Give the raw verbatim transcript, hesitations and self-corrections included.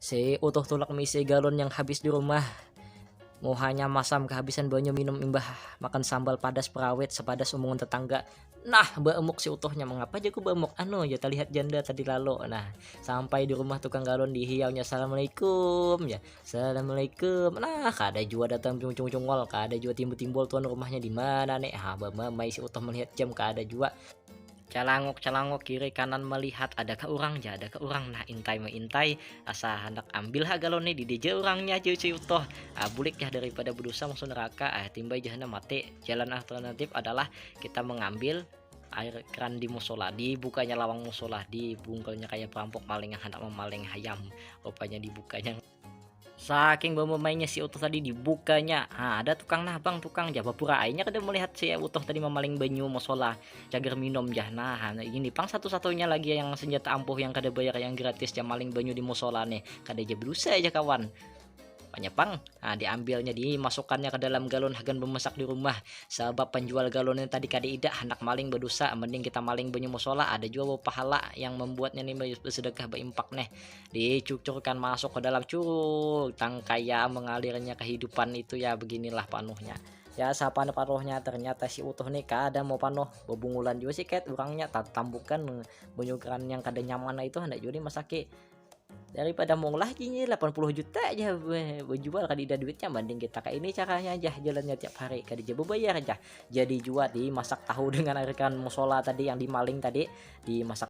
Si Utuh tulak misi galon yang habis di rumah. Muhanya masam kehabisan banyu minum imbah makan sambal padas perawit sepadas omongan tetangga. Nah, baemuk si Utuhnya. Mengapa jaku baemuk? Anu, ya terlihat janda tadi lalu. Nah, sampai di rumah tukang galon dihiaunya, "Assalamualaikum," ya. "Assalamualaikum." Nah, kada jua datang cung-cung cungol, kada jua timbul-timbul tuan rumahnya di mana nih. Ha, bamamai si Utuh melihat jam, kada jua. Calangok-calangok kiri kanan melihat, adakah urang ja, adakah urang. Nah, intai maintai, asa handak ambil ha galon ni, didi ja urangnya, jar si Utuh. Ah, bulik jah daripada berdosa masuk neraka, ah, timbai jah handak mati. Jalan alternatif adalah kita mengambil air keran di musola, dibukanya lawang musola, dibungkelnya kayak perampok maling yang hendak memaling hayam. Rupanya dibukanya. Saking bamamainya si Utuh tadi, dibukanya. Ha, ada tukang, "Nah, Bang, tukang," jar. Bapura ai inya kada melihat si Utuh tadi mamaling banyu musola, cagar minum, jar. Nah, ini pang satu-satunya lagi yang senjata ampuh yang kada bayar, yang gratis, jar, maling banyu di musola nih. Kada ja berdosa, jar kawan. Panya pang, nah, diambilnya, dimasukkannya ke dalam galon hagan bemasak di rumah. Sabab penjual galon ini tadi kada idak, handak maling berdosa, mending kita maling banyu musola, ada jua pahala yang membuatnya nih bersedekah, berimpak nih. Dicucurkan masuk ke dalam, curug, tangkaya mengalirnya kehidupan itu ya, beginilah panuhnya. Ya, sapanuh-panuhnya ternyata si Utuh nih kada mau panuh, bebungulan jua sikat urangnya, tatambukan banyu keran yang kada nyaman itu, handak jua dimasaki. Daripada maulah jinyi delapan puluh juta aja be-, bejual, kada ada duitnya, mending kita kayak ini caranya aja, jalannya tiap hari, kada ja bebayar aja. Jadi jua dimasak tahu dengan air keran musola tadi yang dimaling tadi, dimasak